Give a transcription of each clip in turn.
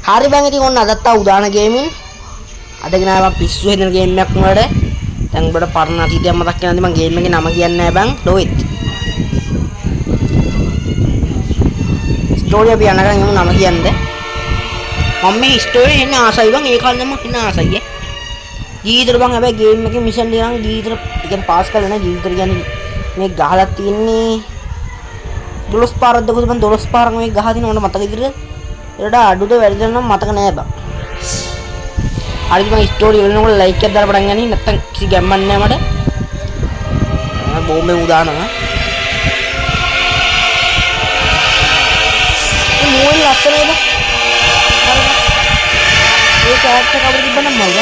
හරි බං ඉතින් ඔන්න අදත් ආ උදාන ගේමින්. අද ගෙනාවා පිස්සු හදන ගේම් එකක් උනාට. දැන් උඹට පරණ අතීතයක් මතක් වෙනවද මං ගේම් එකේ නම කියන්නේ නෑ බං. ලෝයිත්. ස්ටෝරි අපි යනකම් යමු නම කියන්න. මම මේ ස්ටෝරි එන්න ආසයි බං. ඒ කාලේ නම් මම එන්න ආසයි ඈ. ජීවිතේට බං හැබැයි ගේම් එකේ මිෂන් එක නම් ජීවිතේට ඒ කියන්නේ පාස් කරලා නෑ ජීවිතේට කියන්නේ මේ ගහලා තියෙන්නේ 12 පාරක් දකෝද බං 12 පාරක් මේ ගහ දින ඕන මතක විදිහට. ඊට වඩා අඩුද වැඩිද නම් මතක නෑ බං. හරිද බං ස්ටෝරි වලනකොට ලයික් එකක් දාලා පටන් ගන්න නැත්තම් කිසි ගැම්මක් නෑ මට. මම බෝම්බේ උදානවා. මේ මූවි ලස්සනයි බං. ඒ කැරක්ටර් කවුරු තිබ්බනම් මල්ද?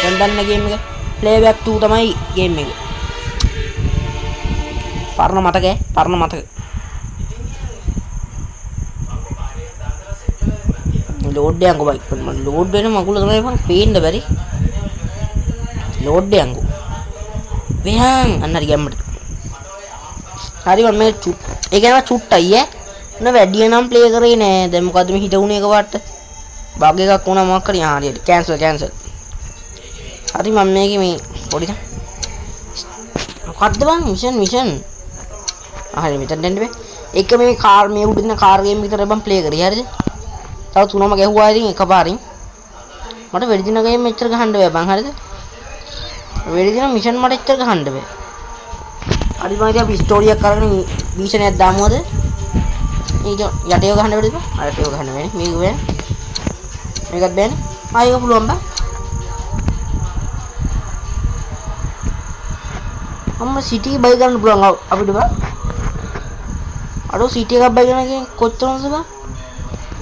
දැන් දන්න ගේම් එක ප්ලේබැක් 2 තමයි ගේම් එක. පරණ මතකයි පරණ මතක. ලෝඩ් යංගෝ බයි මම ලෝඩ් වෙන මගුල තමයි මං පේන්න බැරි. ලෝඩ් යංගෝ. වෙහන් අන්න හරි ගැම්මට. හරි මම මේ චුට් ඒ කියන්නේ චුට්ටයි ඈ. න වැඩි නම් ප්ලේ කරේ නෑ. දැන් මොකද්ද මේ හිත වුණේ එකපාරට? බග් එකක් වුණා මොකක් හරි. ආ හරි හරි කැන්සල් කැන්සල්. හරි මම මේකේ මේ පොඩි මොකද්ද බං මිෂන් මිෂන්. ආ හරි මෙතන දෙන්න බෑ. ඒක මේ කාර් මේ උඩ ඉන්න කාර් ගේම් විතර බං ප්ලේ කරේ හරිද? තව තුනම ගැහුවා ඉතින් එකපාරින්. මට වෙඩි දින ගේම් එච්චර ගහන්න බෑ බං හරිද? වෙඩි දින මිෂන් මට එච්චර ගහන්න බෑ. හරි බං ඉතින් අපි ස්ටෝරි එකක් අරගෙන මිෂන් එකක් දාමුවද? ඊට යටේව ගහන්න බැරිද බං? අර යටේව ගහන්න බෑනේ. මේක බෑනේ. මේකත් බෑනේ. ආ ඒක පුළුවන් බං. අම්මා සිටි බයි ගන්න පුළුවන් අපිට බං. අඩෝ සිටි එකක් බයි ගන්න කියන්නේ කොච්චර හොඳද බං?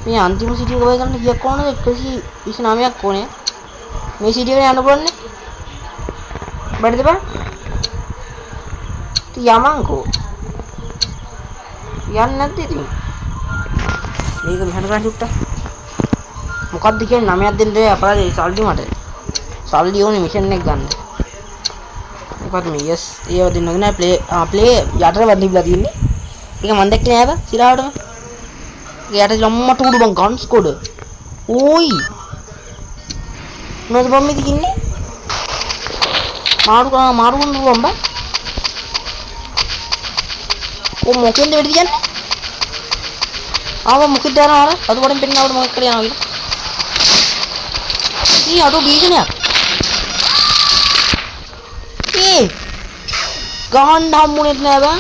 මේ අන්තිම සිටි එක බයි ගන්න කීයක් ඕනද? 129ක් ඕනේ. මේ සිටි එකට යන්න පුළුවන් නේ? බැරිද බං? ඉතින් යමන්කෝ. යන්නේ නැද්ද ඉතින්? මේක මෙහෙම කරන් චුට්ටක්. මොකද්ද කියන්නේ 9ක් දෙන්න බෑ අපරාධේ සල්ලි මට. සල්ලි ඕනේ මිෂන් එක ගන්න. මොකද්ද මේ යස් ඒව දෙන්න ඕනේ නෑ ප්ලේ ආ ප්ලේ යටට වදින්න තිබිලා තියෙන්නේ. ඒක මන් දැක්කේ නෑ බං සිරාවටම. ඒක යට ලම්මට උඩු බං ගන්ස් කොඩ. ඕයි. මොනවද බං මේ තින්නේ? මාරු කරා මාරු කරන්න පුළුවන් බං. ඔ මොකෙන්ද වෙඩි තියන්නේ? ආව මොකෙන්ද යනවා අර අද වඩෙන් පෙන්න ආවට මොකක් කරේ යනවා කියලා. ඊ අඩෝ බීජනයක්. ඒ ගහන්න හම්බුනේත් නෑ බං.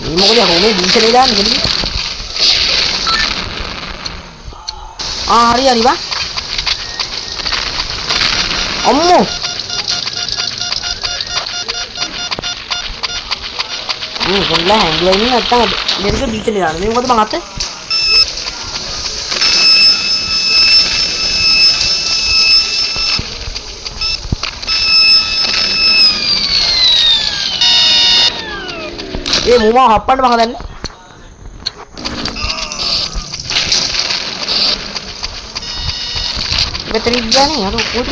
මේ මොකද යකෝ මේ බීජනේ දාන්නේ කෙලින්. ආ හරි හරි බං. අම්මෝ මේ කොල්ලා හැංගිලා ඉන්නේ නැත්තම් මේක බීජනේ දාන්න. මේ මොකද බං අත? ඒ මුමා හප්පන්න බං හදන්නේ. මෙතන ඉන්නේ අර කොහෙද?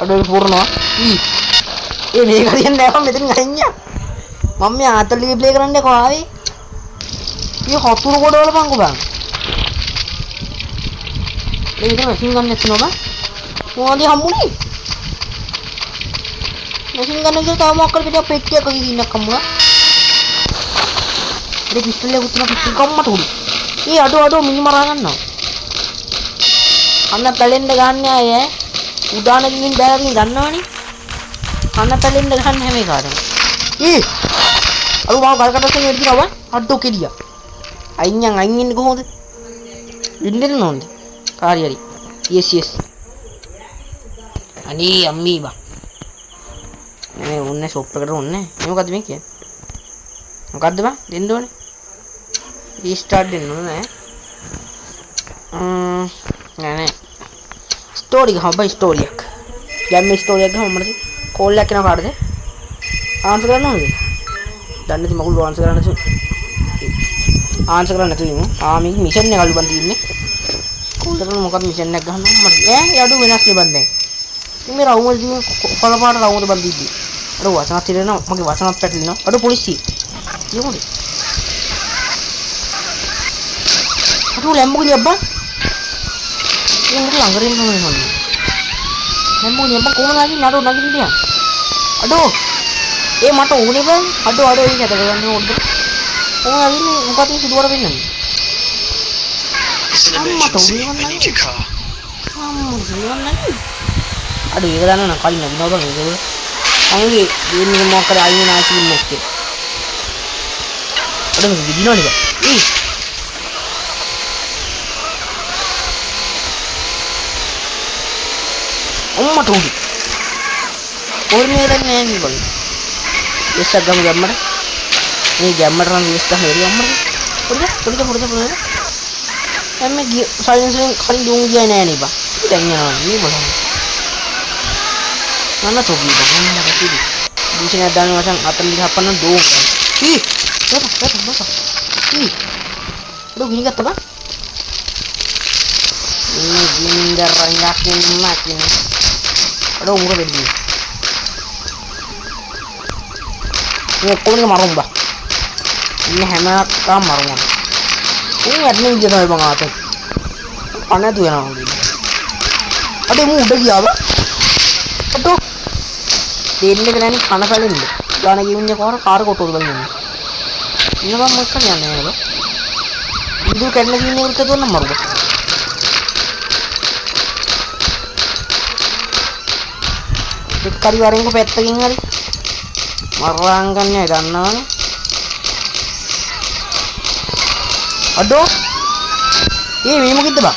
අඩෝ පුරනවා. ඊ ඒ මේක හරියන්නේ නෑ මම මෙතනින් අයින්යා. මම මේ ආතල් එකේ ප්ලේ කරන්න කොහේ ආවේ? ඊ හතුරු ගොඩවල බංකෝ බං. මේ විතර මැෂින් ගන් එකක් තියෙනවා බං. මොනවද හම්බුනේ? මැෂින් ගන් එක කියලා තව මොකක් හරි පිටක් පෙට්ටියක් වගේ ඉන්නක් හම්බුණා. ඒ පිස්ටල් එකක් තුන පිස්ටල් කම්මට උඩු. ඒ අඩෝ අඩෝ මිනි මරා ගන්නවා. අන්න පැලෙන්න ගන්න අය ඈ. උදාන ගිහින් බෑලා ගන්නවනේ. කන පැලෙන්න ගන්න හැම එකටම. ඊ අර මාව ගල් කටස්සෙන් වෙඩි තියනවා බං. අඩෝ කෙලියා. අයින්යන් අයින් ඉන්නේ කොහොමද? ඉන්න ඕනද? හරි හරි. යස් යස්. අනේ අම්මී බං. මේ ඕන්නේ ෂොප් එකට ඕන්නේ. මේ මොකද්ද මේ කියන්නේ? මොකද්ද බං දෙන්න ඕනේ? රීස්ටාර්ට් දෙන්න ඕනේ නෑ. නෑ නෑ. ස්ටෝරි ගහමු බං ස්ටෝරි එකක්. දැන් මේ ස්ටෝරි එක ගහමු මට කෝල් එකක් එනවා කාටද? ආන්සර් කරන්න ඕනද? දන්නේ නැති මගුල් ආන්සර් කරන්න නැතු. ආන්සර් කරන්න නැතු ඉමු. ආ මේක මිෂන් එක අලු බං තියෙන්නේ. කෝල් කරන මොකක්ද මිෂන් එකක් ගහන්න ඕන මට. ඈ යඩු වෙනස් නේ බං දැන්. මේ රවුම දින කොළ පාට රවුමද බන් දීදී. අර වචනත් තේරෙනවා මගේ වචනත් පැටලෙනවා. අර පොලිසිය. කියමුද? අර ලැම්බෝගිනි අබ්බා. මේ මොකද ළඟට එන්න ඕනේ මන්නේ. ලැම්බෝගිනි අබ්බා කොහොමද නගින්නේ? අඩෝ නගින්න තියන්. අඩෝ. ඒ මට ඕනේ බං. අඩෝ අඩෝ ඒක ඇද ගන්න ඕනේ. කොහොමද නගින්නේ? මොකද මේ සුදුවට වෙන්නන්නේ? It's an අම්මට emergency. ඕනේ බං I need your car. අම්මෝ සුදුවන් නගින්නේ. අඩෝ ඒක දන්නා නම් කලින් නගිනවා බං ඒක. අංගේ ගේම් එක මොකක් කරේ අයින් වෙන ආසි ඉන්නේ නැත්තේ. අඩෝ මේක විදිනවනේ බං. ඒ අම්මට ඕනේ. ඕනේ මේ දන්නේ නෑ නේ බං. එස්සක් ගමු ගැම්මට. මේ ගැම්මට නම් විස් ගන්න බැරි අම්මට. පොඩි පොඩි පොඩි පොඩි. දැන් මේ ගිය සයිලන්ස් එකෙන් කලින් දුම් ගියේ නෑ නේ බං. දැන් යනවා නේ බලන්න. නන්න තොගි බං අම්මට කිවි. දූෂණයක් දාන්න මචං අතන දිහා හපන්න දෝන් ගන්න. ඊ බබා බබා බබා. ඊ අඩෝ ගිනි ගත්තා බං. මේ ගින්දර රංගකින් මකින්. අඩෝ මුර වෙඩි. මේ ඔක්කොම ටික මරුම් බං. ඉන්න හැම එකක්ම මරුම්. උන් ඇඩ්මින් ගිය තමයි බං ආතේ. පණ නැතු වෙනවා මං. අඩේ මූ උඩ ගියා බං. අඩෝ දෙන්නේ නෑනේ කන පැලෙන්න. ගාන ගිහින් කොහර කාර් කොටුවද බං ඉන්නේ. ඉන්න බං මොකක් කරන්න යන්නේ නේද? ඉදුල් කැඩෙන සීන් එකකට දුවන්න මරු බං. එක් හරි වරෙන්කෝ පැත්තකින් හරි. මරාන් ගන්න අය දන්නවනේ. අඩෝ ඒ මේ මොකෙද්ද බං?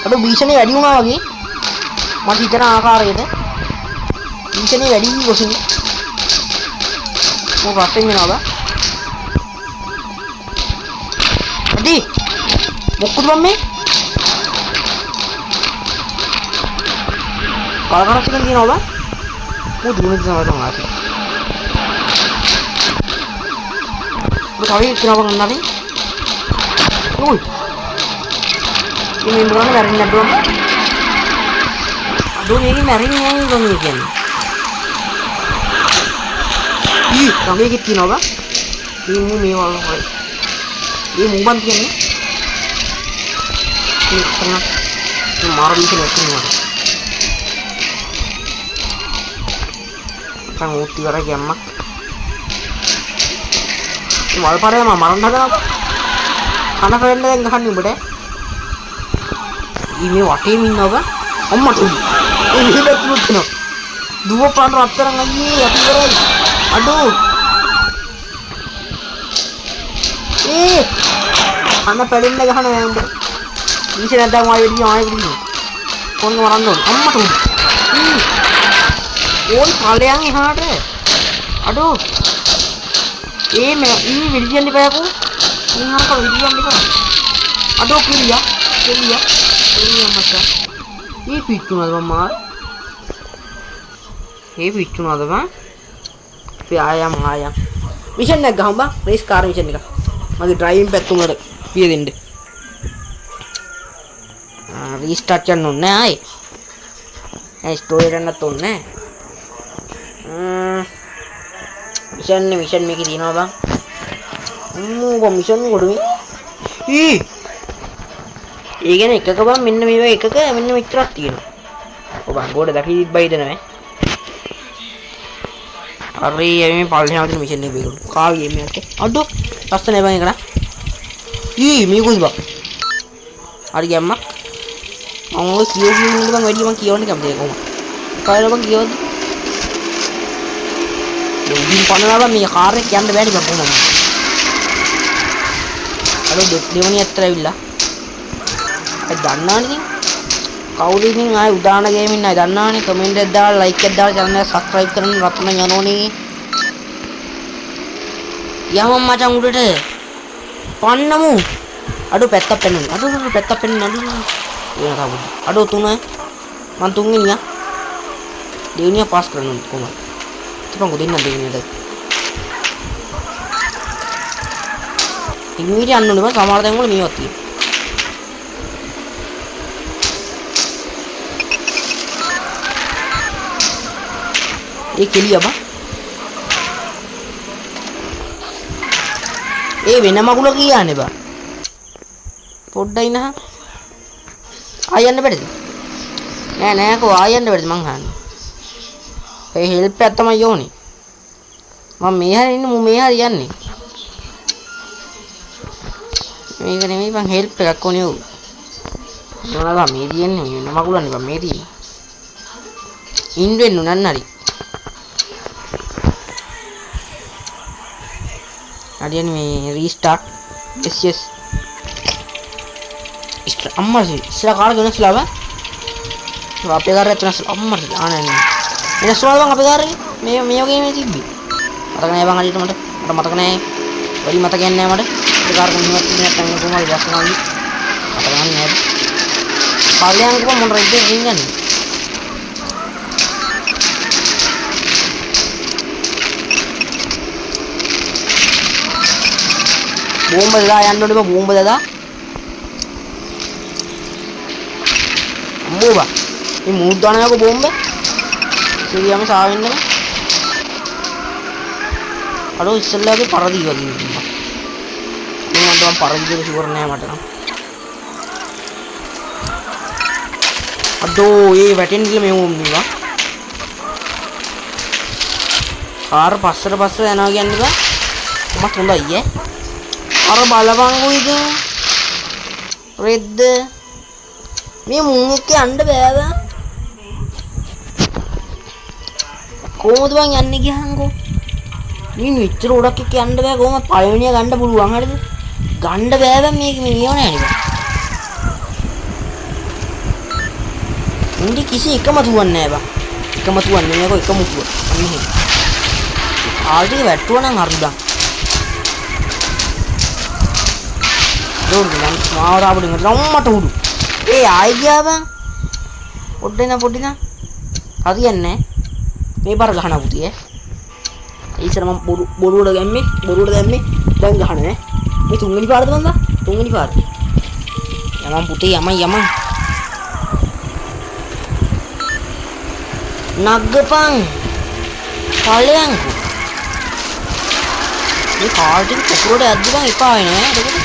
අඩෝ භීෂණේ වැඩි වුණා වගේ. මට හිතෙන ආකාරයට භීෂණේ වැඩි වී ගොසින්. මොකක් රසෙන් වෙනවා බං? අඩේ මොකද බං මේ? කලකරස් එකක් තියනවා බං. මූ දුවන දිහා බලන්න ආසේ. ඔබ තව එකක් තියනවා බං අන්න අරින්. ඔයි. මේ මොනවද මැරෙන්නේ නැද්ද බං? අඩෝ මේකේ මැරෙන්නේ නෑ නේ බං මේ කියන්නේ. ඊ තව එකක් තියනවා බං. මේ මූ මේ වල හොයි. මේ මූ බං කියන්නේ. මේ කරන මේ මාර විදිහට තියෙනවා. මං ඌත් ඉවරයි ගැම්මක්. මේ වල් පාරේ මම මරන්න හදනවා. කන පෙන්න දැන් ගහන්නේ උඹට. ඊ මේ වටේම ඉන්නවා බං. අම්මට උඩ. ඒ හිලත් මුත්නවා. දුව පාන රත්තරන් අයියේ අපි ඉවරයි. අඩෝ. ඒ කන පැලෙන්න ගහනවා දැන් උඹට. ඊෂේ නැද්දම ආයෙ වෙඩි ආයෙ වෙඩි. කොන්න මරන්න ඕන. අම්මට උඩ. ඕයි ඵලයන් එහාට. අඩෝ. ඒ මේ ඊ වෙඩි තියන්න එපා යකෝ. මේ හරක වෙඩි තියන්න එපා. අඩෝ කිරියා. කිරියා. කිරියා මචං. ඊ පිච්චුණාද බං මාර? ඒ පිච්චුණාද බං? අපි ආයම් ආයම්. මිෂන් එකක් ගහමු බං. රේස් කාර් මිෂන් එකක්. මගේ ඩ්‍රයිවිං පැත්ත උනට පිය දෙන්න. රීස්ටාර්ට් කරන්න ඕනේ නෑ ආයේ. ඈ ස්ටෝරි කරන්නත් ඕනේ නෑ. මිෂන් නේ මිෂන් මේකේ තියෙනවා බං. අම්මෝ බං මිෂන් මොකද මේ? ඊ ඒ කියන්නේ එකක බං මෙන්න මේ වගේ එකක මෙන්න මෙච්චරක් තියෙනවා. ඔව් බං ගොඩ දකිද්දිත් බයිද නෑ. අරේ මේ පල්ලෙහා තියෙන මිෂන් එක බේරුණා. කාව ගේම් එකක්. අඩෝ ලස්සනයි බං ඒක නා. ඊ මේ කොයිද බං? හරි ගැම්මක්. මම ඔය කියෝ කියෝ ඉන්න බං වැඩි මං කියවන්න කැමති නෑ කොහොමද. කායල බං කියවද්දි. මේ උඩින් පනනවා බං මේ කාර් එක යන්න බෑනේ බං කොහොමද. අඩෝ දෙවනි ඇත්තට ඇවිල්ලා. අය දන්නවනේ ඉතින්. කවුද ඉතින් ආයේ උදාන ගේමින් අය දන්නවනේ කමෙන්ට් එකක් දාලා ලයික් එකක් දාලා චැනල් එක සබ්ස්ක්‍රයිබ් කරන්න රත්න යනෝනේ. යමන් මචං උඩට. පන්නමු. අඩෝ පැත්තක් පෙන්වන්න. අඩෝ අඩෝ පැත්තක් පෙන්වන්න. අඩෝ වෙන කවුද? අඩෝ තුන. මං තුන්වෙනියා. දෙවෙනියා පාස් කරන්න ඕනේ කොහොමද? ඉතින් දෙන්න දෙවෙනියට. ඉංග්‍රීසි යන්න ඕනේ බං සමහර තැන් වල මේවත් තියෙනවා. ඒ කෙලිය බං. ඒ වෙන මගුල කියන්නේ බං. පොඩ්ඩයි නහ. ආය යන්න බැරිද? නෑ නෑ කෝ ආය යන්න බැරිද මං අහන්නේ. ඒ හෙල්ප් එකක් තමයි ඕනේ. මං මේ හරි ඉන්නේ මු මේ හරි යන්නේ. මේක නෙමෙයි බං හෙල්ප් එකක් ඕනේ ඔව්. මොනවා බං මේ තියෙන්නේ වෙන මගුලන්නේ බං මේ තියෙන්නේ. ඉන් වෙන්න උනන් හරි. හරියන්නේ මේ රීස්ටාර්ට්. Yes yes. ඉස්සර අම්මා ඉස්සර කාර් එක වෙනස්ලා බං. අපේ කාර් එකත් වෙනස්ලා අම්මා ආ නෑ නෑ. වෙනස් වුණා බං අපේ කාර් එකේ. මේ මේ වගේ මේ තිබ්බේ. මතක නෑ බං හරියට මට. මට මතක නෑ. වැඩි මතකයක් නෑ මට. අපේ කාර් එක මෙහෙමත් තිබුණේ නැත්නම් කොහොම හරි වෙනස් වුණා වගේ. මතක නෑ. පල්ලයන්කෝ මොන රෙද්දේ රින්ගන්නේ. බෝම්බ දදා යන්න ඕනේ බං බෝම්බ දදා. අම්මෝ බං. මේ මූඩ් දානකෝ බෝම්බ. සිරියම සාවෙන්න බං. අඩෝ ඉස්සෙල්ලා අපි පරදී වගේ ඉන්නවා. මේ මන්ට මං පරදී කියලා ෂුවර් නෑ මට නම්. අඩෝ ඒ වැටෙන්න ඉන්න මේ ඕම් නේ බං. කාර් පස්සට පස්සට යනවා කියන්නේ බං. මත් හොඳයි ඈ. අර බලපංකෝ ඉතින්. රෙද්ද මේ මුන් එක්ක යන්න බෑ බං. කොහොමද බං යන්නේ ගියහන්කෝ? මේ මෙච්චර ගොඩක් එක්ක යන්න බෑ කොහොමද පළවෙනිය ගන්න පුළුවන් හරිද? ගන්න බෑ බං මේක මේ නියම නෑ නේ බං. උන්ගේ කිසි එකම තුවක් නෑ බං. එකම තුවක් නෙමෙයි කෝ එකම තුව. අන්න එහෙම. ආල් ටික වැට්ටුවා නම් හරි බං. දෝර් නම් මාව ආපු ඩිංග රම්මට උඩු. ඒ ආයි ගියා බං. පොඩ්ඩේ නා පොඩ්ඩේ නා. හරියන්නේ නෑ. මේ පාර ගහනවා පුතේ ඈ. ඉස්සර මම බොරුවට දැම්මේ බොරුවට දැම්මේ දැන් ගහන්නේ ඈ. මේ තුන්වෙනි පාරද බං බං? තුන්වෙනි පාර. යමන් පුතේ යමන් යමන්. නග්ගපන්. ඵලයන්කෝ. මේ කාර් ටික පොකුරට යද්දි බං එපා වෙනවා ඈ. එතකොට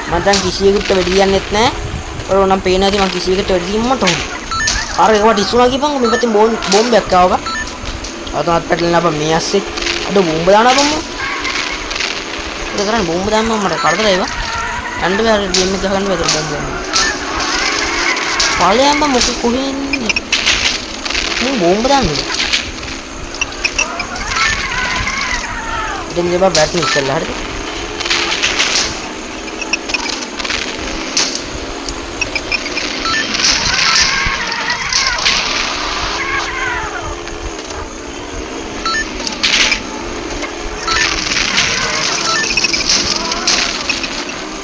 මං දැන් කිසියෙකුට වෙඩි තියන්නෙත් නෑ. ඔය නම් පේන ඇති මං කිසියෙකුට වෙඩි තියන්න මට ඕනේ. අර එකපාරට ඉස්සුණා කියපන්කෝ මේ පැත්තෙන් බෝම්බයක් ආවා බං. අතනත් පැටලෙනවා බං මේ ඇස්සේ. අඩ බෝම්බ දානවා බං මම. ඒක කරන්නේ බෝම්බ දාන්න මට කරදරයි බං. යන්න බෑ අර ගේම් එක ගහගන්න බෑ බෝම්බ දාන්න. ඵලයන් බං මොකද කොහේ ඉන්නේ? මුන් බෝම්බ දාන්නේ. ඉතින් මේ බං වැටෙන ඉස්සෙල්ලා හරිද?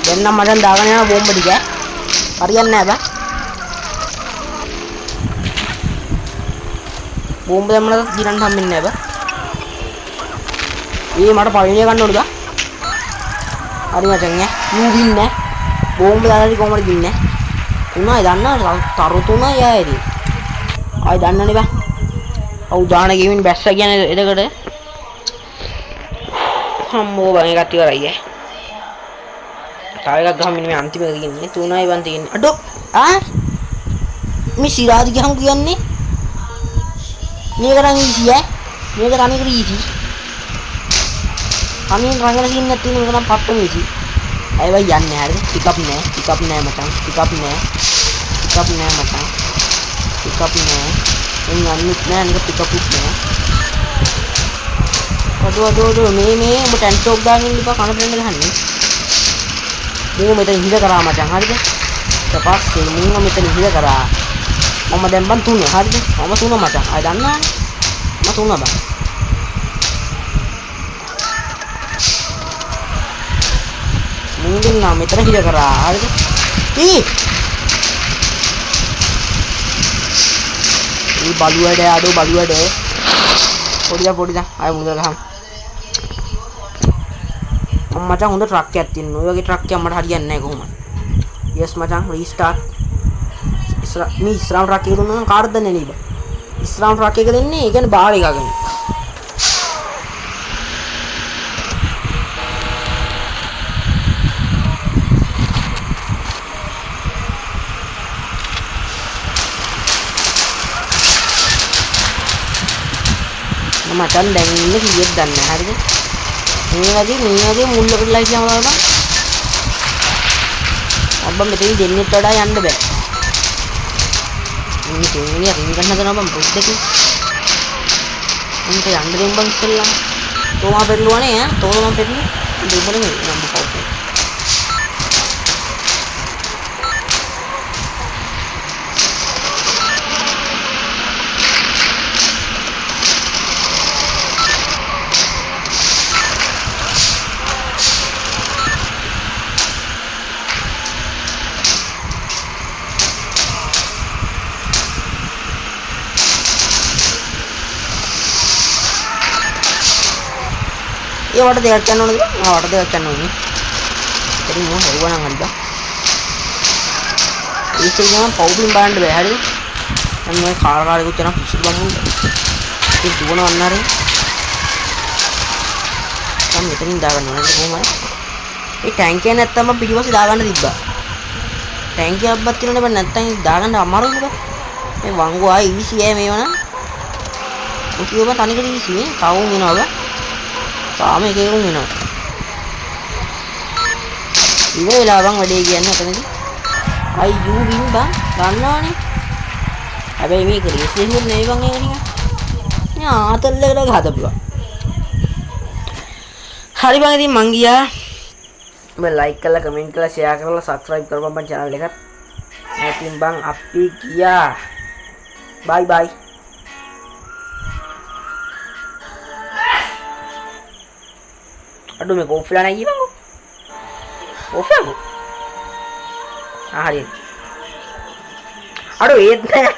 දැන් නම් මචං දාගෙන යන බෝම්බ ටික හරියන්නේ නෑ බං. බෝම්බ දැම්මම දිනන්න හම්බෙන්නේ නෑ බං. ඒ මට පළවෙනිය ගන්න ඕනේ බං. හරි මචං ඈ. You win ඈ. බෝම්බ දාලා හරි කොහමද දින්නේ? තුනයි දන්නවනේ තරු තුනයි ආයෙ ඉතින්. ආයෙ දන්නනේ බං. ඔව් දාන ගේමින් බැස්සා කියන්නේ එතකොට. අම්මෝ බං ඒකත් ඉවරයි ඈ. තව එකක් ගහමු මේ අන්තිම එක තියෙන්නේ. තුනයි බං තියෙන්නේ. අඩෝ ආ මේ සිරාජ් ගහමු කියන්නේ මේක නම් ඊසි ඈ. මේක තනිකර ඊසි. තනියෙන් රංගන සීන් එකක් තියෙන මේක නම් පට්ටම ඊසි. අය බයි යන්නේ හරිද? පිකප් නෑ. පිකප් නෑ මචං. පිකප් නෑ. පිකප් නෑ මචං. පිකප් නෑ. උන් යන්නෙත් නෑ අනික පිකප්ුත් නෑ. අඩෝ අඩෝ අඩෝ මේ මේ උඹ ටැන්ක් ටොප් දාගෙන ඉන්න එපා කන පෙන්න ගහන්නේ. මූව මෙතන හිර කරා මචං හරිද? ඊට පස්සේ මූව මෙතන හිර කරා. මම දැන් බං තුන හරිද? මම තුන මචං. ආය දන්නවනේ. මම තුන බං. මුන් දෙන්නා මෙතන හිර කරා හරිද? ඊ ඊ බලු වැඩ අඩෝ බලු වැඩ. පොඩි දා පොඩි දා ආය මුදල් ගහමු. මම මචං හොඳ ට්‍රක් එකක් තියෙනවා. ඔය වගේ ට්‍රක් එකක් මට හරියන්නේ නැහැ කොහොමද? යස් මචං රීස්ටාර්ට්. ඉස්සර මේ ඉස්සරහම ට්‍රක් එක දුන්නා නම් කාටද දන්නේ නේ බං. ඉස්සරහම ට්‍රක් එක දෙන්නේ ඒ කියන්නේ බාර එකගෙන. මචං දැන් ඉන්නේ කීයද දන්නේ නැහැ හරිද? මේ වගේ මුල්ලකට ලයි කියනවා බං. අබ්බා මෙතන දෙන්නෙත් වඩා යන්න බෑ. මේ තුන්වෙනි රින් ගන්න හදනවා බං බ්‍රිජ් එකේ. උන්ට යන්න දෙන්න බං ඉස්සෙල්ලාම. තෝමා පෙරළුවානේ ඈ. තෝමා මං පෙරළුවා. දෙන්න නෙමෙයි නම් පව්. ඒ වට දෙකක් යන්න ඕනද බං? ආ වට දෙකක් යන්න ඕනේ. ඉතින් මම හරුවා නම් හරි බං. ඒ ඉතින් මම පවුලින් බලන්න බෑ හරිද? දැන් මම කාර් කාර් එකක් යනවා පිස්සු බං උන්ට. ඉතින් දුවන අන්න හරි. මම මෙතනින් දාගන්න ඕනේ කොහොම හරි. ඒ ටැංකිය නැත්තම් මම පිටිපස්සේ දාගන්න තිබ්බා. ටැංකිය අබ්බත් තියෙනවනේ බං නැත්තම් දාගන්න අමාරුයි බං. මේ වංගු ආයේ ඊසි ඈ මේව නම්. මම කිව්වා බං තනිකර ඊසි නේ. තව උන් එනවා බං. තාම එක එක උන් එනවා. ඉවර වෙලා බං වැඩේ කියන්නේ ඔතනදී. අයි you win බං දන්නවනේ. හැබැයි මේක රේස් එකක් නෙවෙයි බං ඒක නිකන්. නේ ආතල් එකට හදපුවා. හරි බං ඉතින් මං ගියා. ඔබ ලයික් කරලා කමෙන්ට් කරලා ෂෙයා කරලා සබ්ස්ක්‍රයිබ් කරපන් බං චැනල් එකත්. ඉතින් බං අපි ගියා. බයි බයි. අඩු මේක ඔෆ් වෙලා නැහැ බං. ඔෆ් වෙලා. ආ හරි. අඩු ඒත් නෑ.